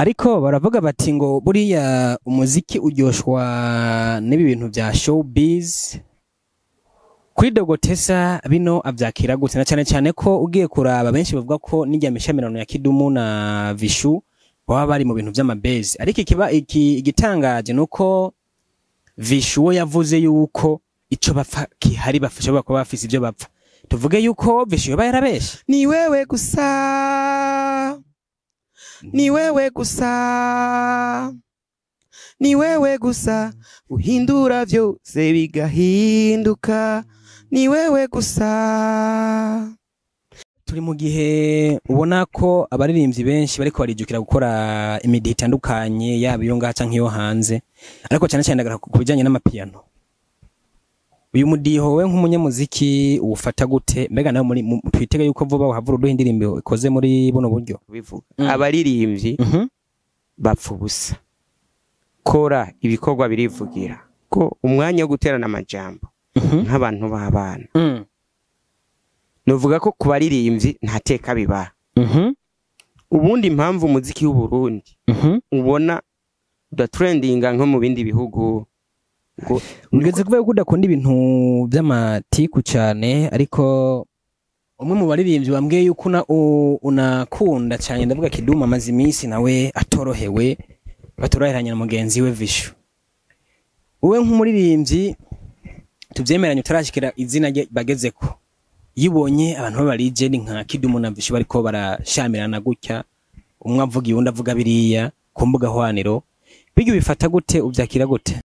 Ariko baravuga bati ngo buriya umuziki uryoshwa n'ibi bintu bya showbiz. Kuri Dogotesa bino avyakira gute, na cyane cyane ko ugiye kuraba benshi bavuga ko n'ijya mishamirano ya Kidumu na Vishu baba bari mu bintu vy'amabezi, ariko ikiba iki igitangaje nuko Vishu we yavuze yuko ico bapfa kihari, bafasha kuba bafise ivyo bapfa. Tuvuge yuko Vishu yoba yarabeshe. Ni wewe gusa, ni wewe gusa, ni wewe gusa uhindura vyose bigahinduka, ni wewe gusa. Turi mu gihe ubona ko abaririmbyi benshi bariko barijukira gukora imidiho itandukanye, yaba iyo ngaha canke iyo hanze, ariko cyane cyane ndagaruka ku bijanye n'amapiano. Uyu mudiho we nk'umunyamuziki uwufata gute? Mbega nawe muri twitege yuko vuba uhavura uduha indirimbo ikoze muri buno buryo? Bivuga abaririmbyi bapfa ubusa, kora ibikorwa birivugira, ko umwanya wo guterana amajambo nk'abantu b'abana, nuvuga ko ku baririmbyi nta teka bibaha. Ubundi impamvu umuziki w'u Burundi ubona udatrendinga nko mu bindi bihugu, Ugeze kuvuga ko udakunda ibintu by'amatiku cyane, ariko umwe mu baririmbyi wambwiye yuko unakunda cyane, ndavuga Kidumu, amaze iminsi nawe atorohewe, batoroheranye na mugenzi we Vishu. Wowe nk'umuririmbyi tubyemeranye utarashikira izina rye bagezeko, iyo ubonye abantu b'abarijeni nka Kidumu na Vishu bariko barashamirana gutya, umwe avuga iwundi avuga biriya ku mbuga hwaniro, bijya ubifata gute, ubyakira gute?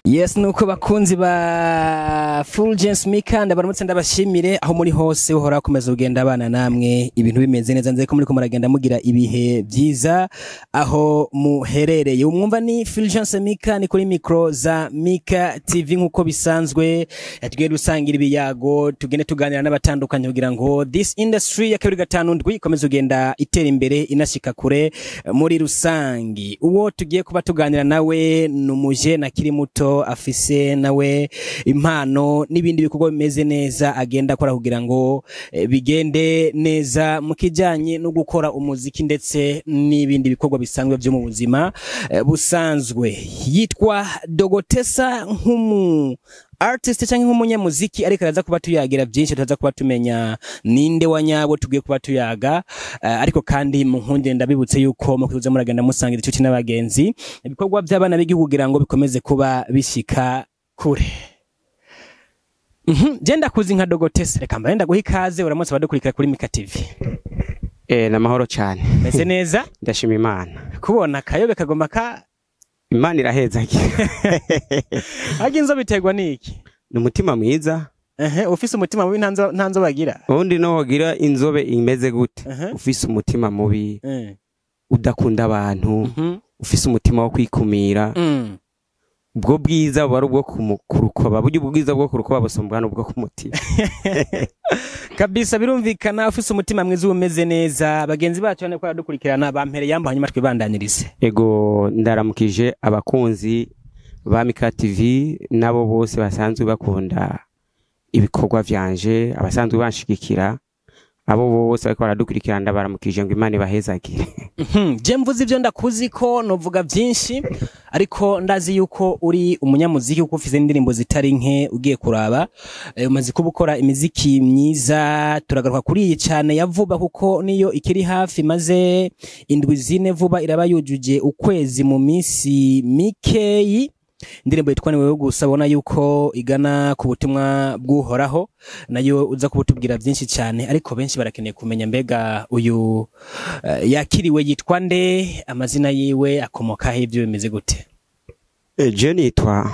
Yes, nuko bakunzi ba Fulgence Mika, ndabaramutse ndabashimire aho muri hose, uhora akomeza kugenda abana namwe ibintu bimeze neza, nzeko muri ko muragenda mugira ibihe byiza aho muherereye. Umwumva ni Fulgence Mika, ni kuri micro za Mika TV nkuko bisanzwe, tugiye dusangira ibiyago, tugende tuganira n'abatandukanye kugira ngo this industry ya 257 ikomeze kugenda itera imbere inashika kure muri rusangi. Uwo tugiye kuba tuganira nawe ni umuje na kiri muto, afise nawe impano n'ibindi bikorwa bimeze neza agenda akora kugira ngo bigende neza mu kijanye no gukora umuziki ndetse n'ibindi bikorwa bisanzwe byo mu buzima busanzwe. Yitwa Dogotesa nk'umu artist cyangwa nk'umunyamuziki, ariko araza kuba tuyagira byinshi, turaza kuba tumenya ninde wa nyabo tugiye kuba tuyaga. Ariko kandi mu nkunde ndabibutse yuko mu kuza muragenda musangira inshuti n'abagenzi ibikorwa by'abana b'igihugu kugira ngo bikomeze kuba bishika kure. Genda kuzi nka Dogotesa, reka mbaye ndaguha ikaze, uramutse abadukurikira kuri Mika TV. Namahoro cyane. Meze neza? Ndashima Imana. Kubona kayobe kagoma ka Imana irahezagira. Ariko inzobe iterwa niki? Ni umutima mwiza. Ufise umutima mubi nta nzobe agira. Ubundi no wagira inzobe imeze gute? Ufise umutima mubi, udakunda abantu, ufise umutima wo kwikumira. Ubwo bwiza buba ari ubwo kurukoba, burya ubwiza bwo kurukoba busumbwa n'ubwo ku mutima. Kabisa birumvikana, ufise umutima mwiza umeze neza. Bagenzi bacu bane ko baradukurikirana bampere yamba, hanyuma twibandanirize. Ego, ndaramukije abakunzi ba Mika TV nabo bose basanzwe bakunda ibikorwa vyanje, abasanzwe banshigikira, abo bose bariko baradukurikirana ndabaramukije ngo Imana ibahezagire. Je mvuze ivyo ndakuzi ko novuga byinshi, ariko ndazi yuko uri umunyamuziki kuko ufise indirimbo zitari nke ugiye kuraba. Umaze kuba ukora imiziki myiza, turagaruka kuri iyi cyane ya vuba kuko niyo ikiri hafi, maze indwi zine vuba iraba yujuje ukwezi mu minsi mikeyi. Indirimbo yitwa Ni Wewe Gusa, ubona yuko igana ku butumwa bw'Uhoraho, nayo uza kubutubwira byinshi cyane, ariko benshi barakeneye kumenya mbega uyu yakiriwe yitwa nde, amazina yiwe akomoka he, ibyo bimeze gute? Je nitwa,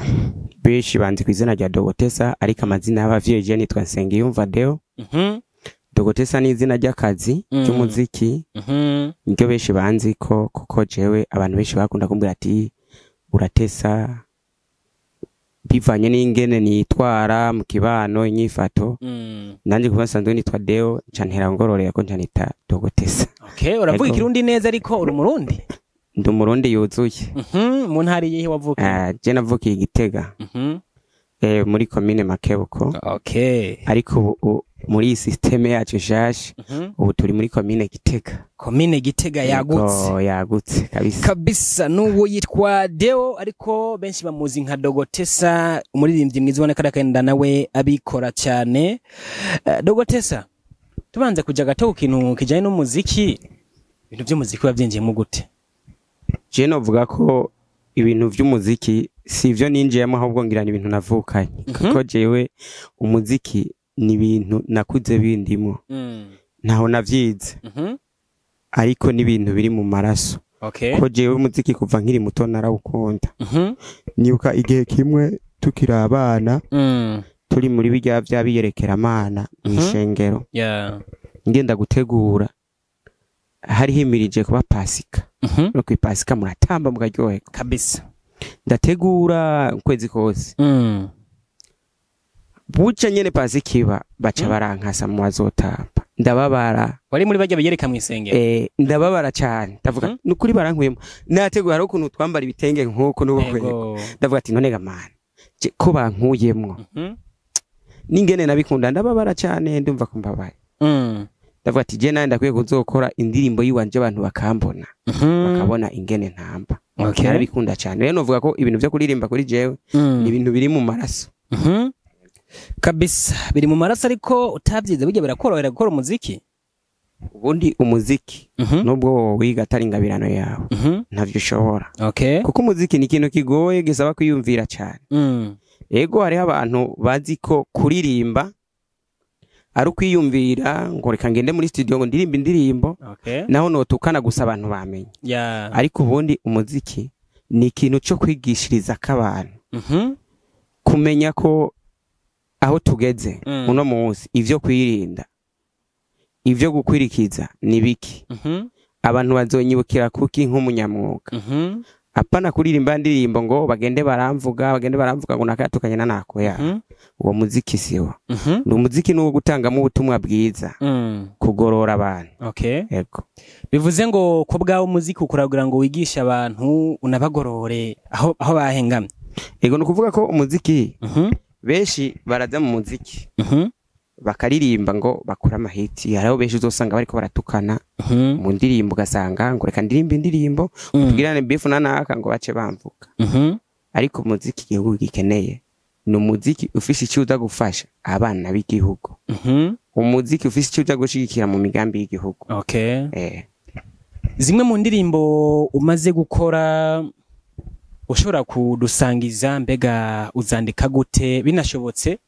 benshi banzi ku izina rya Dogotesa, ariko amazina y'abavyeyi je nitwa Nsengiyumva Deo. Dogotesa ni izina ry'akazi ry'umuziki, niryo benshi banzi ko, kuko jewe abantu benshi bakunda kumbwira ati uratesa, bivanye n'ingene nitwara mu kibano inyifato. Nanje kuba nsanzwe nitwa Deo, nca ntera ngororera ko nca nita Dogotesa. Okay, uravuga ikirundi neza, ariko uri umurundi? Ndi umurundi yuzuye. Mu ntara iyihe wavukiye? Je navukiye Gitega. Muri komine Makebuko. Okay. Ariko ubu muri iyi système yacu nshasha, ubu turi muri komine Gitega. Komine Gitega yagutse. Yego, yagutse kabisa. Kabisa. N'uwo yitwa Deo, ariko benshi bamuzi nka Dogotesa, umuririmbyi mwiza uboneka akagenda nawe abikora cyane. Dogotesa, tubanze kuja gato ku kintu kijanye n'umuziki. Ibintu by'umuziki biba byinjiyemo gute? Je novuga ko ibintu vy'umuziki si ivyo ninjiyemo, ahubwo ngira ni ibintu navukanye, kuko jewe umuziki ni ibintu nakuze bindimo, ntaho navyize, ariko ni ibintu biri mu maraso, ko jewe umuziki kuva nkiri muto narawukunda. Nibuka igihe kimwe tukiri abana, turi muri birya vy'abiyerekeramana mw'ishengero, ngenda gutegura, hari himirije kuba Pasika, no kw'Ipasika muratamba mukaryoherwa. Ndategura ukwezi kose, buca nyene Pasika iba, baca barankasa mu bazotamba, ndababara. Wari muri barya biyereka mw'isengero? Ndababara cyane, ndavuga nukuri barankuyemo. Nateguye, hari ukuntu twambara ibitenge nk'uko n'ubukwego, ndavuga ati none gamana je ko bankuyemwo, n'ingene nabikunda, ndababara cyane, ndumva ko mbabaye. Ndavuga ati je nanje ndakwiye kuzokora indirimbo yiwanje, abantu bakambona, bakabona ingene ntamba. Narabikunda cyane. Rero novuga ko ibintu vyo kuririmba kuri jewe ni ibintu biri mu maraso. Kabisa, biri mu maraso, ariko utabyize bijya birakorohera gukora umuziki? Ubundi umuziki, nubwo wowe wiga atari ingabirano yawe, ntavyo ushobora, kuko umuziki ni ikintu kigoye, gisaba kwiyumvira cyane. Ego, hariho abantu bazi ko kuririmba ari ukwiyumvira ngo reka ngende muri studio ngo ndirimbe indirimbo, naho notukana gusa abantu bamenye. Ariko ubundi umuziki ni ikintu cyo kwigishiriza k'abantu, kumenya ko aho tugeze uno munsi, ivyo kwirinda, ivyo gukwirikiza ni biki, abantu bazonyibukira kuki nk'umunyamwuga, apana kuririmba ndirimbo ngo bagende baramvuga, bagende baramvuga ngo nakatukanye na nakoya. Uwo muziki siwo. Ni umuziki nuwo gutangamo ubutumwa bwiza, kugorora abantu. Yego. Bivuze ngo ko bwawe umuziki ukora kugira ngo wigishe abantu, unabagorore aho bahengamye. Yego, ni ukuvuga ko umuziki, benshi baraza mu muziki bakaririmba ngo bakore amahiti. Hariho benshi uzosanga bariko baratukana mu ndirimbo, ugasanga ngo reka ndirimbe indirimbo tugirane beef na naka ngo bace bamvuga. Ariko umuziki igihugu gikeneye ni umuziki ufise icyo uza gufasha abana b'igihugu, umuziki ufise icyo uza gushigikira mu migambi y'igihugu. Zimwe mu ndirimbo umaze gukora ushobora kudusangiza, mbega uzandika gute? Binashobotse,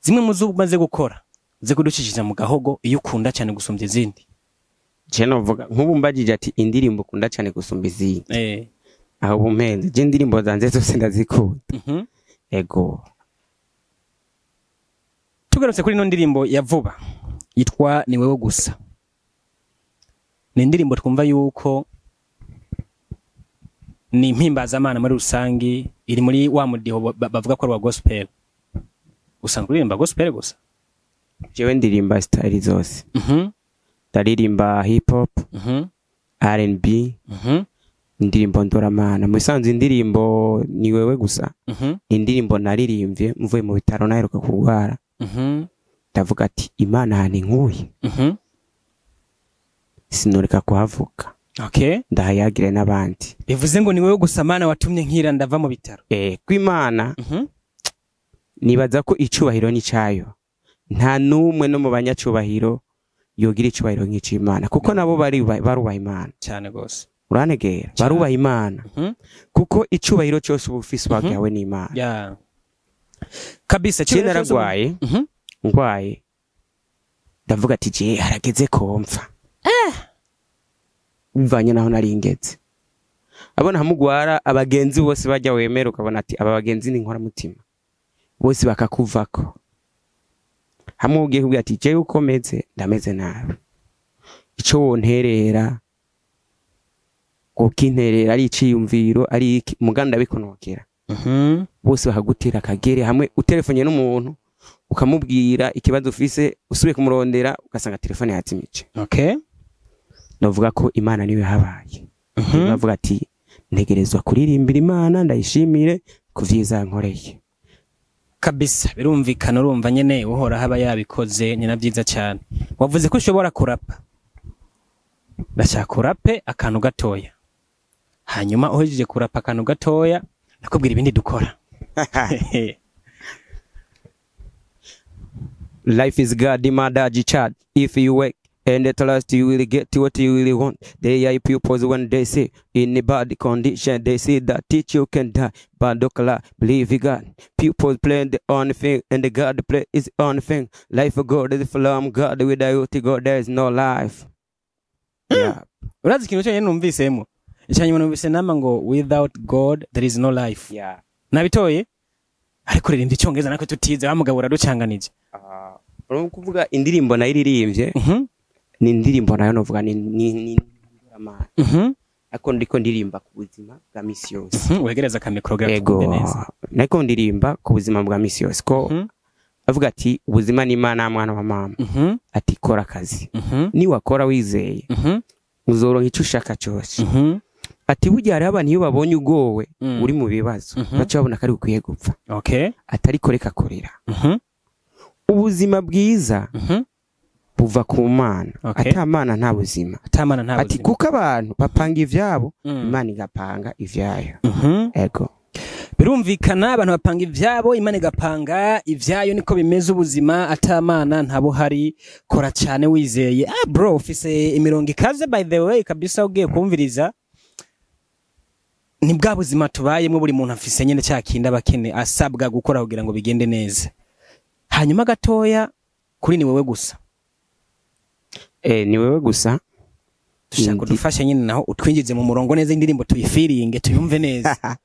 zimwe mu zo umaze gukora uze kuducishiriza mu gahogo, iyo ukunda cyane gusumbya izindi. Je novuga nk'ubu mbajije ati indirimbo ukunda cyane gusumba izindi, aho bumpenze. Je indirimbo zanje zose ndazikunda. Ego. Tugarutse kuri ino ndirimbo ya vuba yitwa Ni Wewe Gusa, ni indirimbo twumva yuko ni impimbazamana muri rusangi, iri muri wa mudiho bavuga ko ari wa gospel. Usanzwe uririmba gospel gusa? Jewe ndirimba style zose. Ndaririmba hip hop, R&B, indirimbo ndoramana. Mu bisanzwe indirimbo Ni Wewe Gusa, indirimbo naririmbye mvuye mu bitaro, naheruka kurwara. Ndavuga ati Imana ahantu inkuye, sinoreka kuhavuga, ndahayagire n'abandi. Bivuze ngo ni wewe gusa Mana watumye nkira, ndava mu bitaro. Kw'Imana, nibaza ko icubahiro ni cayo. Nta n'umwe no mu banyacubahiro yogira icubahiro nk'ic'Imana, kuko nabo bari barubaha Imana. Cyane gose. Uranegera, barubaha Imana, kuko icubahiro cyose uba ufise wagihawe n'Imana. Ya, kabisa. Je naragwaye, ngwaye ndavuga ati je harageze ko mpfa, bivanye naho nari ngeze. Abona hamugwara, abagenzi bose bajya wemera, ukabona ati aba bagenzi ni inkoramutima, bose bakakuvako. Hamwe ugiye kubwira ati jewe ukomeze, ndameze nabi, ico wonterera ukinterera ari iciyumviro, ari iki muganda bikunokera, bose bakagutera akagere. Hamwe utelefonye n'umuntu ukamubwira ikibazo ufise, usubiye kumurondera ugasanga telefone yazimije. Novuga ko Imana niwe habaye. Bavuga ati ntegerezwa kuririmbira Imana, ndayishimire ku vyiza nkoreye. Kabisa, birumvikana. Urumva nyene Uhoraho aba yabikoze, ni na byiza cyane. Wavuze ko ushobora kurapa, ndashaka urape akantu gatoya, hanyuma uhejeje kurapa akantu gatoya ndakubwira ibindi dukora. Life is God, mother child. If you work and at last you will get what you really want. They are pupils when they say in a bad condition, they say that teach you can die. But don't believe in God. People play the only thing, and the God play is the only thing. Life of God is from God. Without God, there is no life. Yeah. Urazi ikintu cyonyine numvisemo, icyanyuma numvise nama ngo "Without God there is no life." Yeah. Nabitoye, ariko ririmbye Icyongereza natwe tutize, wa mugabo uraducanganije. Urumva, kuvuga indirimbo nayo iririmbye, ni indirimbo nayo novuga ni ariko ndiko ndirimba ku buzima bwa misi yose. Wegereza akamikoro gato Ego. twumve neza. Nariko ndirimba ku buzima bwa misi yose ko avuga ati ubuzima ni Imana, mwana wa mama, ati kora akazi, niwakora wizeye uzoronka icyo ushaka cyose. Ati burya hariho abantu iyo babonye ugowe, uri mu bibazo, baca babona ko ari ukwiye gupfa. Ati ariko reka korera, ubuzima bwiza buva ku Mana. Ata Mana nta buzima. Atamana nta Ati buzima. kuko abantu bapanga ivyabo, Imana igapanga ivyayo. Ego. Birumvikana, abantu bapanga ivyabo, Imana igapanga ivyayo, niko bimeze. Ubuzima atamana ntabo hari. Kora cyane wizeye. Ah bro, ufise imirongo ikaze by the way kabisa. Ugiye kumviriza, ni bwa buzima tubayemo, buri muntu afise nyene cya kindi abakene asabwa gukora kugira ngo bigende neza. Hanyuma gatoya kuri "Ni wewe gusa". Ni wewe gusa. Dushaka udufashe nyine naho utwinjize mu murongo neza, indirimbo tuyifiringe, tuyumve neza.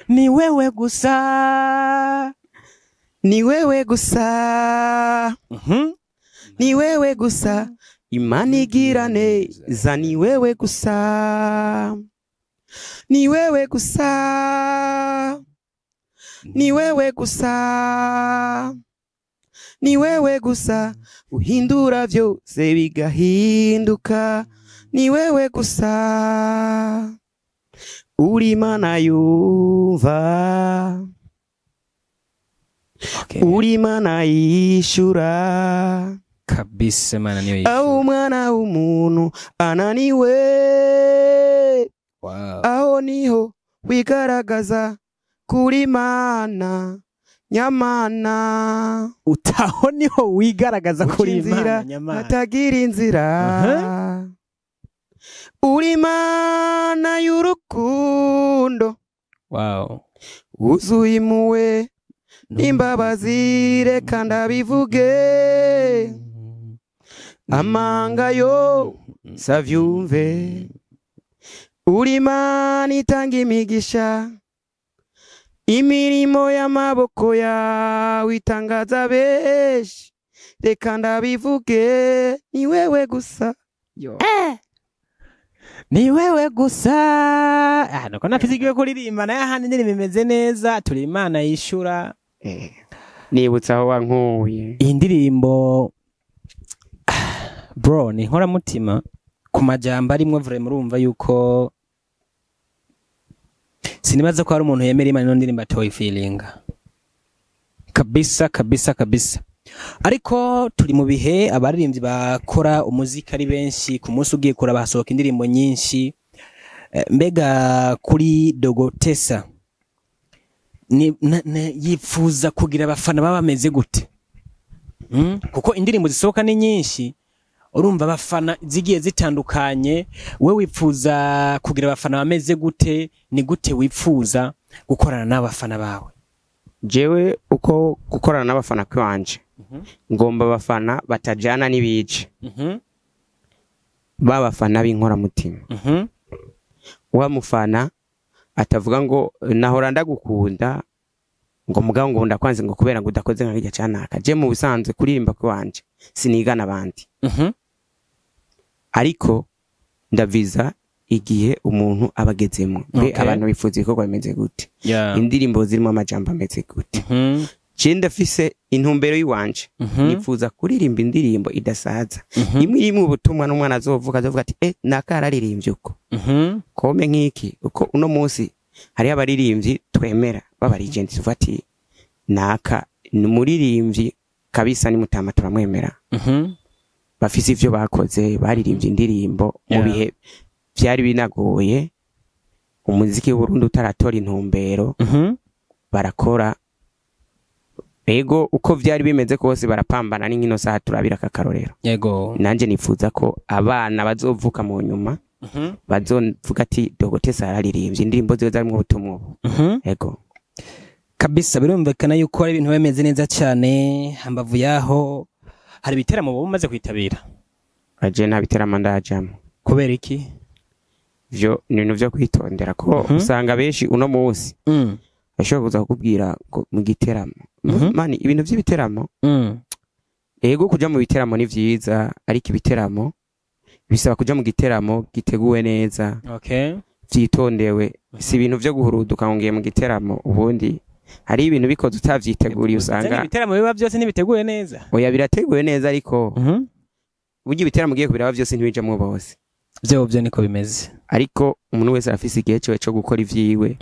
"Ni wewe gusa". Ni wewe gusa. Ni wewe gusa, Imana igira neza, ni wewe gusa, ni wewe gusa, ni wewe gusa, ni wewe gusa uhindura byose bigahinduka, ni wewe gusa, uri Imana yumva, uri Imana yishura. Kabisa, Imana niyo yishyura. Aho umwana w'umuntu ananiwe, aho niho wigaragaza kuri Mana nyamana. Utaho niho wigaragaza kuri Uca inzira Imana nyamana. hatagira inzira, uri Mana y'urukundo, wuzuye impuhwe n'imbabazi, reka ndabivuge amanga yo savyumve, uri Imana itanga imigisha, imirimo y'amaboko yawe itangaza benshi, reka ndabivuge, ni wewe gusa. Yo. Ni wewe gusa. Ah, nuko nafizigiwe kuririmba nayo ahandi indirimbo imeze neza, turi Imana yishura. Nibutse aho wankuye. Iyi ndirimbo, bro, ni inkoramutima ku majambo arimwo. Vraiment, urumva yuko sinibaza ko hari umuntu yemera Imana ino ndirimbo atoyifilinga kabisa kabisa kabisa. Ariko turi mu bihe abaririmbyi bakora umuziki ari benshi, ku munsi ugiye kuraba hasohoka indirimbo nyinshi. Mbega kuri Dogotesa ni, na, na, yifuza kugira abafana baba bameze gute? Kuko indirimbo zisohoka ni nyinshi, urumva abafana zigiye zitandukanye. We wifuza kugira abafana bameze gute? Ni gute wifuza gukorana n'abafana bawe? Jewe uko gukorana n'abafana kwanje, ngomba abafana batajana n'ibije, babafana b'inkoramutima, wa mufana atavuga ngo nahora ndagukunda, ngo mugabo ngo ndakwanze, ngo kubera ngo udakoze nka kirya canaka. Je mu busanzwe kuririmba kwanje sinigana abandi, ariko ndaviza igihe umuntu aba agezemwo mbe abantu bifuza ibikorwa bimeze gute, indirimbo zirimo amajambo ameze gute. Je ndafise intumbero yiwanje, nifuza kuririmba indirimbo idasaza, imwe irimo ubutumwa n'umwana azovuga azovuga ati naka yararirimbye uko, kome nk'iki. Uko uno munsi hariho abaririmbyi twemera b'aba legend, tuvuga ati naka Ni umuririmbyi kabisa, ni mutama, turamwemera. Bafise ivyo bakoze, baririmbye indirimbo mu bihe vyari binagoye, umuziki w'Uburundi utaratora intumbero. Barakora, ego, uko vyari bimeze kose barapambana, n'inkino saha turabira aka karorero. Nanje nifuza ko abana bazovuka mu nyuma bazovuga ati: "Dogotesa yararirimbye indirimbo ziwe zarimwo ubutumwa ubu." Ego. Kabisa, birumvikana yuko ari ibintu bimeze neza cyane. Hambavu yaho, hari ibiteramo wowe umaze kwitabira? Aje nta biteramo ndajamwo. Kubera iki? Vyo ni ibintu vyo kwitondera ko usanga benshi uno munsi bashobora kuza kukubwira ngo mu giteramo. Mani, ibintu vy'ibiteramo, ego, kuja mu biteramo ni vyiza, ariko ibiteramo bisaba kuja mu giteramo giteguwe neza, vyitondewe. Si ibintu vyo guhuruduka ngo ngiye mu giteramo. Ubundi hari ibintu bikoze utavyiteguriye, usanga Ibiteramo biba byose ntibiteguye neza? Oya, birateguwe neza, ariko burya ibiteramo ugiye kubiraba vyose ntibijamwo bose. Vyo byo niko bimeze. Ariko umuntu wese arafise igihe ciwe co gukora ivyiwe,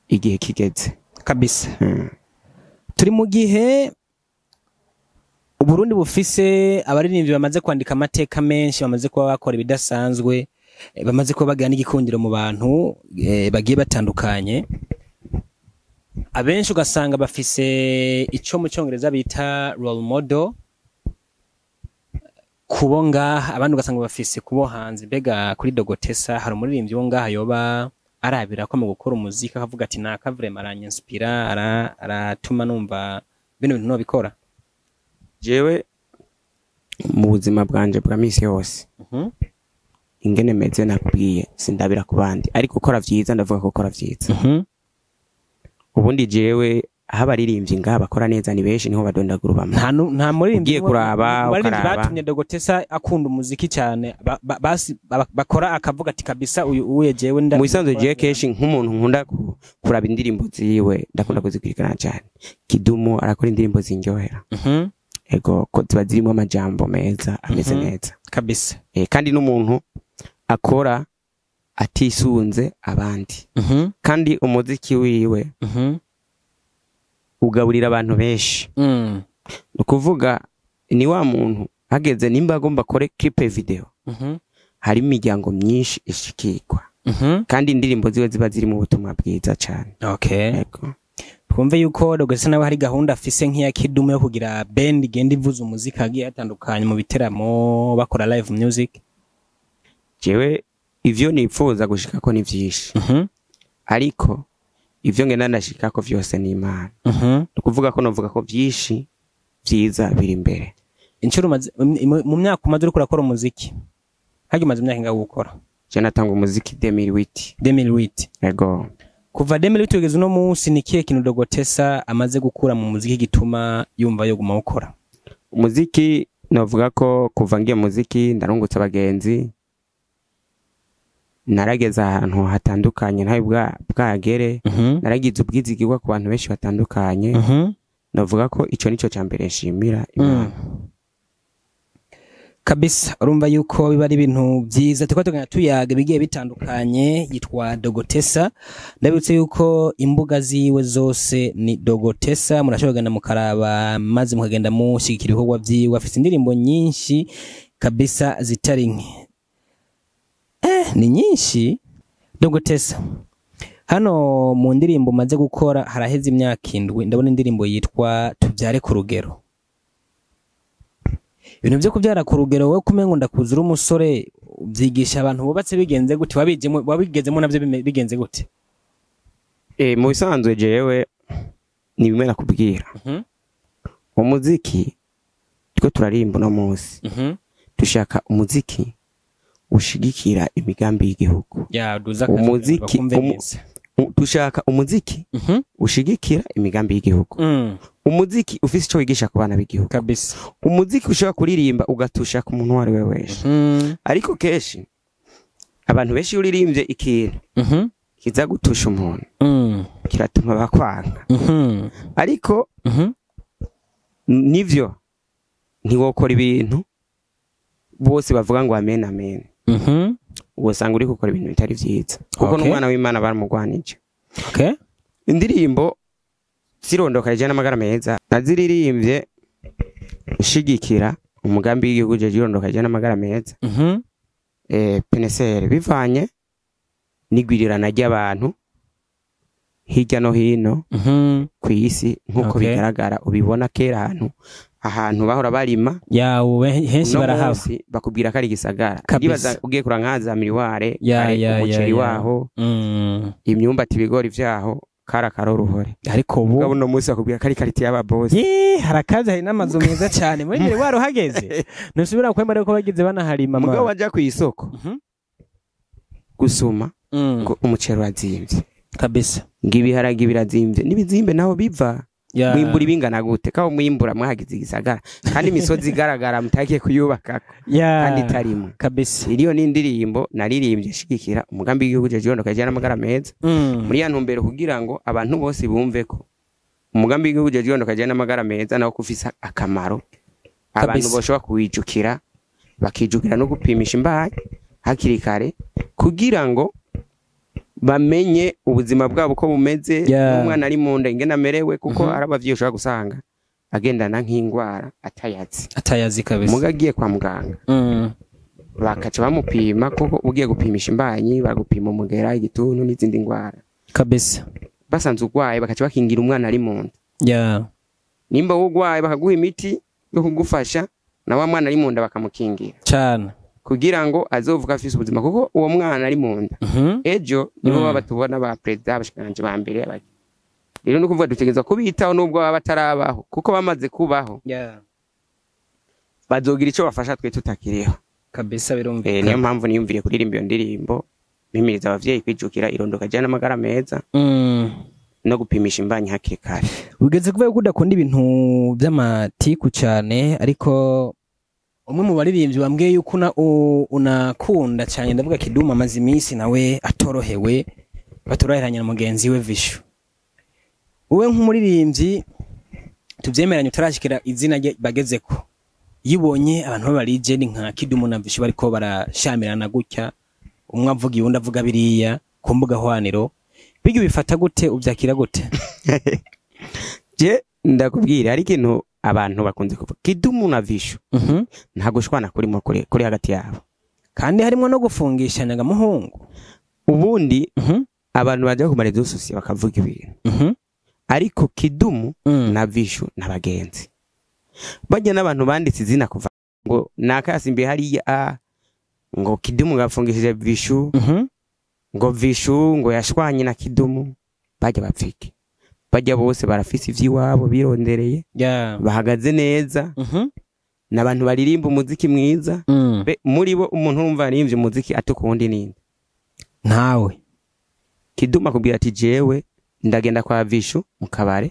igihe kigeze. Kabisa. Turi mu gihe Uburundi bufise abaririmbyi bamaze kwandika amateka menshi, bamaze kuba bakora ibidasanzwe, bamaze kuba bagira n'igikundiro mu bantu bagiye batandukanye. Abenshi ugasanga bafise ico mu Cyongereza bita role model kubo ngaha, abandi ugasanga bafise kubo hanze. Mbega kuri Dogotesa hari umuririmbyi wo ngaha yoba arabira ko mu gukora umuziki akavuga ati: "Naka vraiment aranyispira, aratuma numva bino bintu nobikora"? Jewe mu buzima bwanje bwa misi yose, ingene meze nakubwiye, sindabira ku bandi, ariko ukora vyiza ndavuga ko ukora vyiza. Ubundi jewe aho abaririmbyi ngaha bakora neza ni benshi, niho badondagura bamwe. Nta muririmbyi Ugiye kuraba, mu baririmbyi ukaraba. batumye Dogotesa akunda umuziki cyane, bakora akavuga ati: "Kabisa uyu uye jewe nda." Mu bisanzwe jewe kenshi nk'umuntu nkunda kuraba indirimbo ziwe, ndakunda kuzikurikirana cyane. Kidumu arakora indirimbo zinryohera. Ego, ko ziba zirimo amajambo meza ameze neza. Kandi n'umuntu akora atisunze abandi, kandi umuziki wiwe ugaburira abantu benshi. Ni ukuvuga ni wa muntu hageze nimba agomba akore clip video, hari imiryango myinshi ishikirwa, kandi indirimbo ziwe ziba zirimo ubutumwa bwiza cyane. Ego. Twumve yuko Dogotesa nawe hari gahunda afise nk'iya Kidumu yo kugira band igenda ivuza umuziki agiye atandukanye mu biteramo, bakora live music? Jewe ivyo nipfuza gushikako ni vyinshi, ariko ivyo ngenda ndashikako vyose ni Imana. Ni ukuvuga ko novuga ko vyinshi vyiza biri imbere. Inshuro umaze mu myaka umaze uriko urakora umuziki, harya umaze imyaka ingahe ukora? Je natanga umuziki 2008. 2008? Ego. Kuva 2008 kugeza uno munsi, ni kihe kintu Dogotesa amaze gukura mu muziki gituma yumva yoguma gukora? Umuziki, novuga ko kuva ngiye mu muziki ndarungutse abagenzi, narageze ahantu hatandukanye ntawe bwagere, naragize ubwizigirwa ku bantu benshi batandukanye. Novuga ko ico nico ca mbere nshimira Imana. Kabisa, urumva yuko biba ari ibintu byiza. Turiko tugenda tuyaga ibigiye bitandukanye. Yitwa Dogotesa. Ndabibutse yuko imbuga ziwe zose ni Dogotesa, murashobora kugenda mukaraba maze mukagenda mushyigikira ibikorwa vyiwe. Afise indirimbo nyinshi kabisa zitari nke, ni nyinshi. Dogotesa, hano mu ndirimbo umaze gukora haraheze imyaka 7, ndabona indirimbo yitwa "Tubyare ku rugero". Ibintu byo kubyara ku rugero, wowe kumengo ndakuza uri umusore, ubyigisha abantu bubatse, bigenze gute? Wabigemo, wabigezemo navyo bigenze gute? Mu bisanzwe jewe ni bimwe nakubwira, umuziki twe turaririmba uno munsi, dushaka umuziki ushigikira imigambi y'igihugu. Ya duza. Umuziki, bakumve neza. Dushaka umuziki ushigikira imigambi y'igihugu, umuziki ufise ico wigisha ku bana b'igihugu, umuziki ushobora kuririmba ugatusha ku muntu uwo ari we wese. Ariko kenshi abantu benshi, iyo uririmbye ikintu kiza gutusha umuntu, kiratuma bakwanga. Ariko nivyo, ntiwokora ibintu bose bavuga ngo amen amen, ugasanga uri gukora ibintu bitari vyiza, kuko n'umwana w'Imana baramugwanije. Indirimbo Zirondoka rijanye n'amagara meza naziririmbye nshigikira umugambi w'igihugu ujejwe irondoka rijanye n'amagara meza, PNCR, bivanye n'igwirirana ry'abantu hirya no hino kw'isi, nk'uko bigaragara ubibona kera ahantu bahora barima, Ya, ubu henshi uno barahaba. munsi bakubwira ko ari igisagara. Kabisa. Ndibaza ugiye kura nka miriware, kare umuceri waho, imyumbati, ibigori vyaho kari akaroruhore. Ariko ubu Mugabo uno munsi bakubwira ko ari quartier y'ababosi. Ye, harakaze, hari n'amazu meza cyane muri miriware. Uhageze ntusubira kwemera ko bagize banaharima. Mugabo ma. waja kw'isoko gusuma, ngo umuceri urazimvye, ngo ibiharage birazimvye, n'ibizimbe naho biva. Mwimbura ibingana gute? Kaho mwimbura mwahagize igisagara kandi imisozi igaragara mutagiye kuyubakako kandi itarimwe? Iriyo ni indirimbo naririmbye nshigikira umugambi w'igihugu ujejwe irondoka rijanye n'amagara meza, muri ya ntumbero kugira ngo abantu bose bumve ko umugambi w'igihugu ujejwe irondoka rijanye n'amagara meza nawo ko ufise akamaro, abantu boshobora kuwijukira, bakijukira no gupimisha imbanyi hakiri kare kugira ngo bamenye ubuzima bwabo uko bumeze, n'umwana ari mu nda ingene amerewe, kuko ari abavyeyi ushobora gusanga agendana nk'ingwara atayazi. Atayazi kabisa. Muga agiye kwa muganga bakaca bamupima, kuko ugiye gupimisha imbanyi baragupima umugera, igituntu n'izindi ndwara. Basanze urwaye, bakaca bakingira umwana ari mu nda. Nimba wowe urwaye, bakaguha imiti yo kugufasha, na wa mwana ari mu nda bakamukingira kugira ngo azovuka afise ubuzima, kuko uwo mwana ari mu nda ejo nibo baba tubona ba perezida, abashikiranganji ba mbere. Rero ni ukuvuga dutegerezwa kubitaho nubwo baba batarabaho, kuko bamaze kubaho bazogira ico bafasha twe tutakiriho. Kabisa, Niyo birumvikana. mpamvu niyumviriye kuririmba iyo ndirimbo mpimiriza abavyeyi kwijukira irondoka rijanye n'amagara meza no gupimisha imbanyi hakiri kare. Ugeze kuvuga ko udakunda ibintu by'amatiku cyane, ariko umwe mu baririmbyi wambwiye yuko unakunda cyane, ndavuga Kidumu, amaze iminsi nawe atorohewe, batoroheranye na mugenzi we Vishu. Wowe nk'umuririmbyi tubyemeranye utarashikira izina rye bagezeko, iyo ubonye abantu b'abarijeni nka Kidumu na Vishu bariko barashamirana gutya, umwe avuga iwundi avuga biriya ku mbuga hwaniro, bijya ubifata gute? Ubyakira gute? Je ndakubwira, hari ikintu abantu bakunze kuvuga: Kidumu na Vishu nta gushwana kurimo kuri hagati yabo. Kandi harimo no gufungishanya muhungu. Ubundi abantu bajya ku ma réseaux sociaux bakavuga ibintu, ariko Kidumu na Vishu n'abagenzi bajya n'abantu banditse izina kuva ngo nakayasimbiye hariya, ngo Kidumu gafungishije Vishu, ngo Vishu ngo yashwanye na Kidumu. Bajya bapfike, bajya bose barafise ivy'iwabo birondereye, bahagaze neza, n'abantu baririmba umuziki mwiza. Be, muri bo umuntu wumva aririmbye umuziki atuka uwundi ninde? Ntawe. Kidumu akubwira ati: "Jewe ndagenda kwa Vishu mu kabare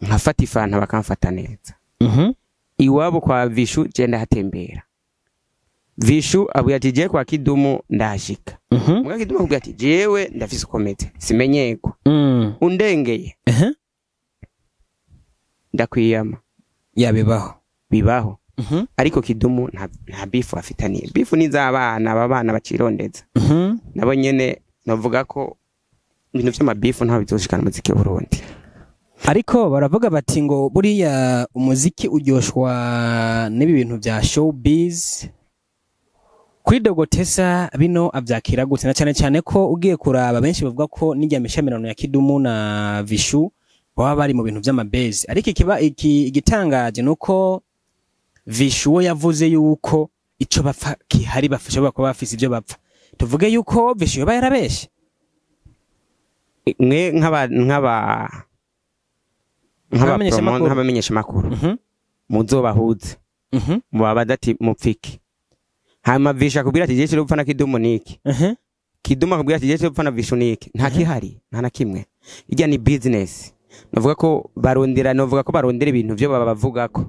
nkafata ifanta bakamfata neza. Iwabo kwa Vishu je ndahatembera." Vishu abwira ati: "Je kwa Kidumu ndahashika." Muga Kidumu akubwira ati: "Jewe ndafise ukomeze simenyerwa, undengeye ndakwiyama." Yabibaho. Bibaho. Ariko Kidumu nta beef afitaniye. Beef ni z'abana, aba bana bacirondeza. Nabo nyene navuga ko ibintu vy'amabifu ntaho bizoshikana umuziki w'Uburundi. Ariko baravuga bati ngo buriya umuziki uryoshwa n'ibi bintu bya showbiz. Kuri Dogotesa bino avyakira gute, na cyane cyane ko ugiye kuraba benshi bavuga ko n'ijya mishamirano ya Kidumu na Vishu baba bari mu bintu by'amabezi? Ariko ikiba iki igitangaje nuko Vishu we yavuze yuko ico bapfa kihari, bashobora kuba bafise ivyo bapfa. Tuvuge yuko Vishu yoba yarabeshe? Mwe nk'aba Nk'abamenyeshamakuru. Nk'abamenyeshamakuru muzobahuze, mubabaze ati: "Mupfike?" Hanyuma Vishu akubwira ati: "Jewe upfa na Kidumu niki?" Kidumu akubwira ati: "Jewe upfa na Vishu niki?" Nta kihari, nta na kimwe. Irya ni business. Navuga ko barondera, navuga ko barondera ibintu vyo baba bavugako.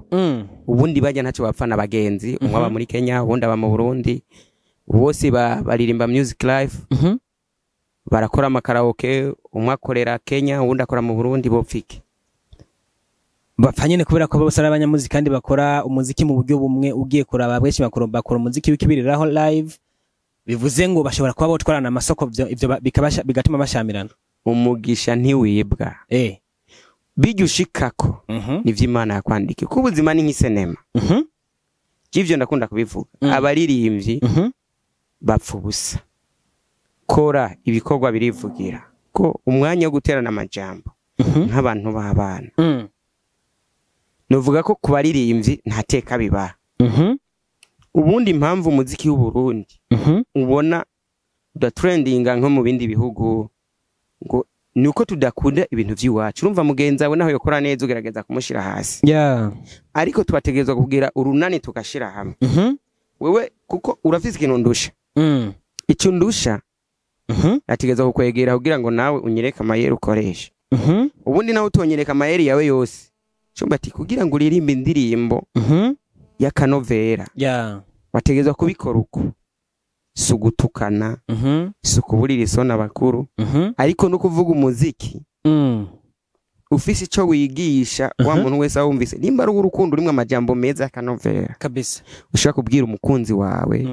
Ubundi bajya ntacyo bapfa na bagenzi. Umwe aba muri Kenya, uwundi aba mu Burundi, bose baririmba music live, barakora amakaraoke, umwe akorera Kenya, uwundi akora mu Burundi. Bopfike? Bapfa nyene kubera ko bose ari abanyamuziki kandi bakora umuziki mu buryo bumwe. Ugiye kuraba benshi bakora umuziki w'ikibiriraho live, bivuze ngo bashobora kuba botwarana amasoko, ivyo bigatuma bashamirana. Umugisha ntiwibwa. Bijya ushikako nivyo Imana yakwandikiye, kuko ubuzima ni nk'isenema. Ivyo ndakunda kubivuga. Abaririmbyi bapfa ubusa. Kora ibikorwa birivugira, ko umwanya wo guterana amajambo nk'abantu b'abana, novuga ko ku baririmbyi nta teka bibaha. Ubundi impamvu umuziki w'u Burundi ubona udatrendinga nko mu bindi bihugu ngo ni uko tudakunda ibintu vy'iwacu. Urumva mugenzi wawe naho yokora neza ugerageza kumushira hasi, ariko tubategerezwa kugira urunani tugashira hamwe. Wewe kuko urafise ikintu ndusha, ico ndusha nategerezwa kukwegera kugira ngo nawe unyereke amayeri ukoresha. Ubundi nawe utonyereka amayeri yawe yose, cumba ati kugira ngo uririmbe indirimbo y'akanovera, wategerezwa kubikora uko, si ugutukana, si ukuburira isoni abakuru, ariko no kuvuga umuziki ufise ico wigisha wa muntu wese awumvise. Nimba ari urukundo urimwo amajambo meza y'akanovera kabisa, ushobora kubwira umukunzi wawe,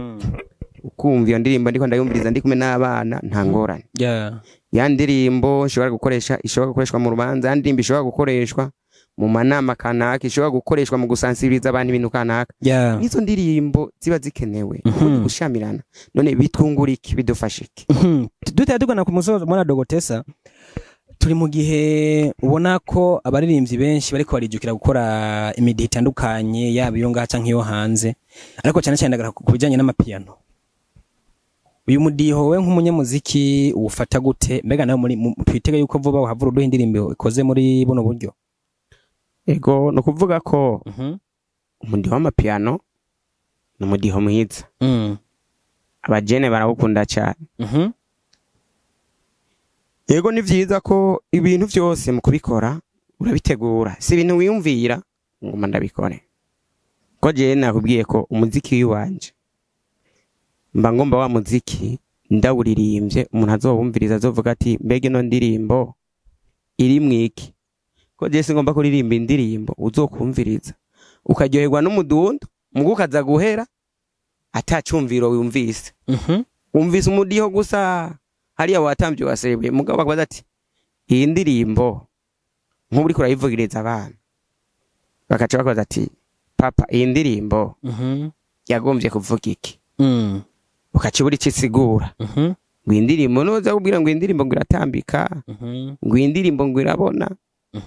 ukumva iyo ndirimbo ndiko ndayumviriza ndi kumwe n'abana, nta ngorane. Ya ndirimbo nshobora gukoresha, ishobora gukoreshwa mu rubanza, ya ndirimbo ishobora gukoreshwa mu manama kanaka, ishobora gukoreshwa mu gusansibiriza abantu ibintu kanaka. Nizo ndirimbo ziba zikenewe. Ubundi gushamirana none bitwungura iki, bidufasha iki? Dutera tugana ku musozo, mwana Dogotesa, turi mu gihe ubona ko abaririmbyi benshi bariko barijukira gukora imidiho itandukanye, yaba iyo ngaha canke iyo hanze, ariko cyane cyane ndagaruka ku bijanye n'amapiano. Uyu mudiho we nk'umunyamuziki uwufata gute? Mbega nawe muri twitege yuko vuba uhavura uduha indirimbo ikoze muri buno buryo? Ego, no kuvuga ko umudiho w'amapiano ni umudiho mwiza, abajene barawukunda cyane. Yego, ni vyiza ko ibintu vyose mu kubikora urabitegura, si ibintu wiyumvira nguma ndabikore. Ko jewe nakubwiye ko umuziki w'iwanje mba ngomba wa muziki ndawuririmbye umuntu azowumviriza azovuga ati mbega ino ndirimbo irimwo iki? Ko jewe singomba kuririmba indirimbo uzokumviriza ukaryoherwa n'umudundo, mugu ukaza guhera atacumviro wumvise. Wumvise umudiho gusa, hariya watamvye waserebwe, mugabo bakabaza ati iyi ndirimbo nk'ubu uriko urayivugiriza abana, bakaca bakubaza ati papa, iyi ndirimbo yagombye kuvuga iki? Ukaca ubura ico isigura. Ngo iyi ndirimbo noza kubwira ngo iyi ndirimbo ngo iratambika, ngo iyi ndirimbo ngo irabona.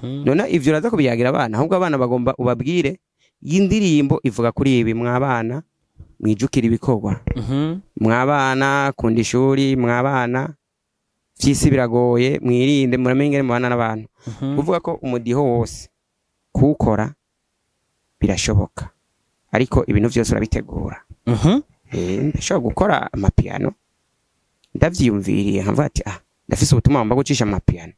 None ivyo uraza kubiyagira abana? Ahubwo abana bagomba ubabwire iyi ndirimbo ivuga kuri ibi, mwabana mwijukira ibikorwa, mwabana kunda ishuri, mwabana vy'isi biragoye, mwirinde, muramenye ingene mubana n'abantu. Kuvuga ko umudiho wose kuwukora birashoboka, ariko ibintu vyose urabitegura. Ndashobora gukora amapiano ndavyiyumviriye, nkavuga ati ah, ndafise ubutumwa ngomba gucisha amapiano,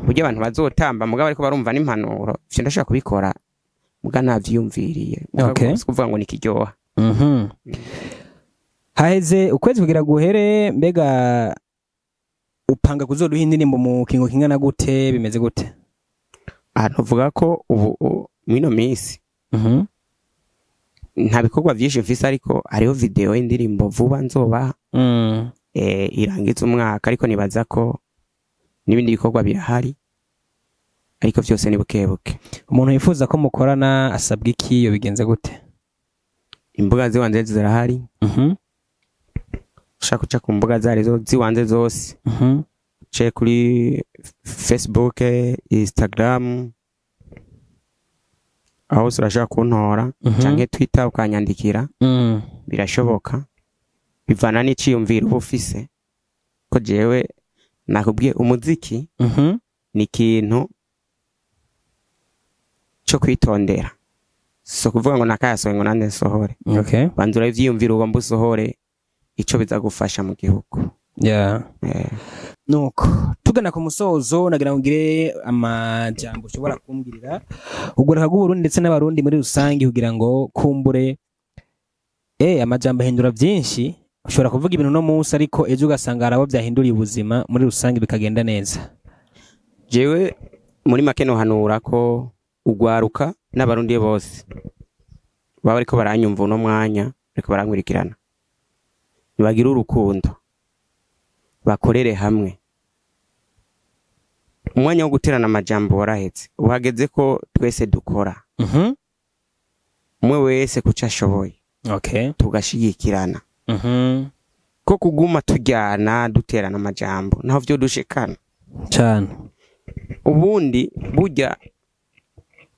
buryo abantu bazotamba mugabo ariko barumva n'impanuro. Ivyo ndashobora kubikora muga navyiyumviriye. Mugabo si kuvuga ngo nikiryoha. Haheze ukwezi kugira guhere, mbega upanga kuzoduha indirimbo mu kingo kingana gute, bimeze gute? Aha tuvuga ko ubu mwino minsi nta bikorwa vyinshi mfise, ariko hariho video y'indirimbo vuba nzobaha, irangiza umwaka, ariko nibaza ko n'ibindi bikorwa birahari, ariko vyose ni buke buke. Umuntu yifuza ko mukorana asabwa iki, iyo bigenze gute? Imbuga ziwanze zirahari. Ushaka kuca ku mbuga zarizo ziwanze zose, uce kuri Facebook, Instagram, aho hose urashobora kuntora, canke Twitter ukanyandikira. Birashoboka, bivana n'iciyumviro uba ufise. Ko jewe nakubwiye umuziki ni ikintu co kwitondera, so kuvuga ngo nakayasohoye ngo nande nsohore. Banza uravyiyumvira ugomba usohore ico biza gufasha mu gihugu. Nuko tugana ku musozo, nagira ngo ngire amajambo ushobora kumbwirira ugoreka bw'Uburundi ndetse n'Abarundi muri rusange, kugira ngo kumbure amajambo ahindura byinshi. Ushobora kuvuga ibintu no munsi, ariko ejo ugasanga hari abo byahinduriye ubuzima muri rusange, bikagenda neza. Jewe muri make nohanura ko ugwaruka n'Abarundi bose baba bariko baranyumva uno mwanya, bariko barankurikirana, nibagira urukundo, bakorere hamwe. Umwanya wo guterana amajambo warahetse, uhageze ko twese dukora, umwe wese kuco ashoboye, tugashigikirana, ko kuguma tujyana duterana amajambo naho vyo dushikana. Cyane. Ubundi burya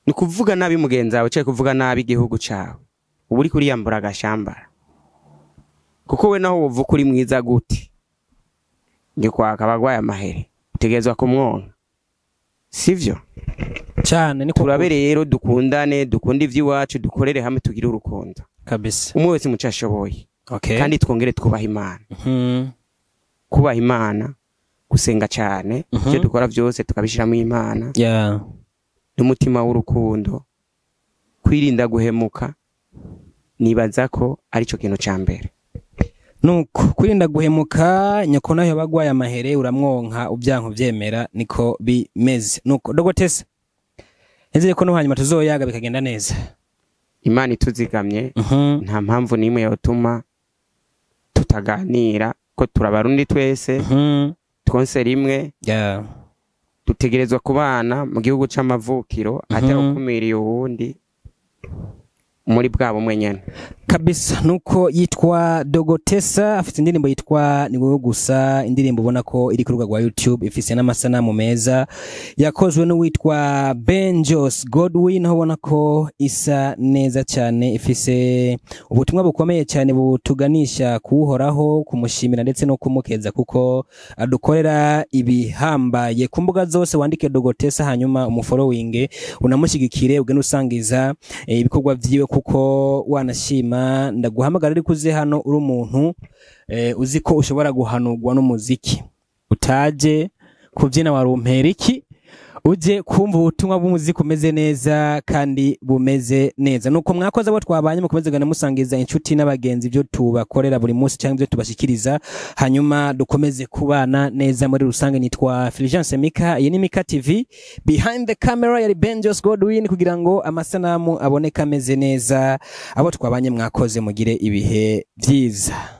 ni kuvuga nabi mugenzi wawe cyangwa kuvuga nabi igihugu cawe, uba uri kuriyambura agashambara, kuko we naho wovuga uri mwiza gute, ngikwaka abagwaye amahere utegerezwa kumwonka, sivyo? Cyane, niko. Turabe rero dukundane, dukunde ivy'iwacu, dukorere hamwe, tugire urukundo, umwe wese muco ashoboye, kandi twongere twubaha Imana. Kubaha Imana, gusenga cyane, ivyo dukora byose tukabishiramo Imana n'umutima w'urukundo, kwirinda guhemuka. Nibaza ko arico kintu ca mbere. Nuko kwirinda guhemuka, nyoko nayo bagwaye amahere uramwonka ubyanko byemera, niko bimeze. Nuko Dogotesa, nizeye ko no hanyuma tuzoyaga bikagenda neza. Imana ituzigamye, nta mpamvu n'imwe yotuma tutaganira, ko turabarundi twese, twonse rimwe, dutegerezwa kubana mu gihugu c'amavukiro, atawukumiriye uwundi, muri bwa bumwe nyene. Kabisa. Nuko yitwa Dogotesa, afite indirimbo yitwa Ni Wowe Gusa, indirimbo ubona ko iri ku rubuga rwa YouTube, ifise n'amasanamu meza yakozwe n'uwitwa Benjos Godwin, aho ubona ko isa neza cyane, ifise ubutumwa bukomeye cyane butuganisha kuwuhoraho, kumushimira ndetse no kumukeza kuko adukorera ibihambaye. Ku mbuga zose wandike Dogotesa, hanyuma umufollowing, unamushyigikire, ugende usangiza ibikorwa vyiwe, kuko wanashima ndaguhamagara ariko uze hano uri umuntu uzi ko ushobora guhanurwa n'umuziki, utaje kubyina warumpera iki, uje kumva ubutumwa bw'umuziki umeze neza kandi bumeze neza. Nuko mwakoze abo twabanye, mukomeze gana musangiza inshuti n'abagenzi ibyo tubakorera buri munsi cyangwa ibyo tubashikiriza, hanyuma dukomeze kubana neza muri rusange. Nitwa Fulgence Mika, iyi ni Mika TV. Behind the camera yari Benjos Godwin kugira ngo amasanamu aboneke ameze neza. Abo twabanye mwakoze, mugire ibihe byiza.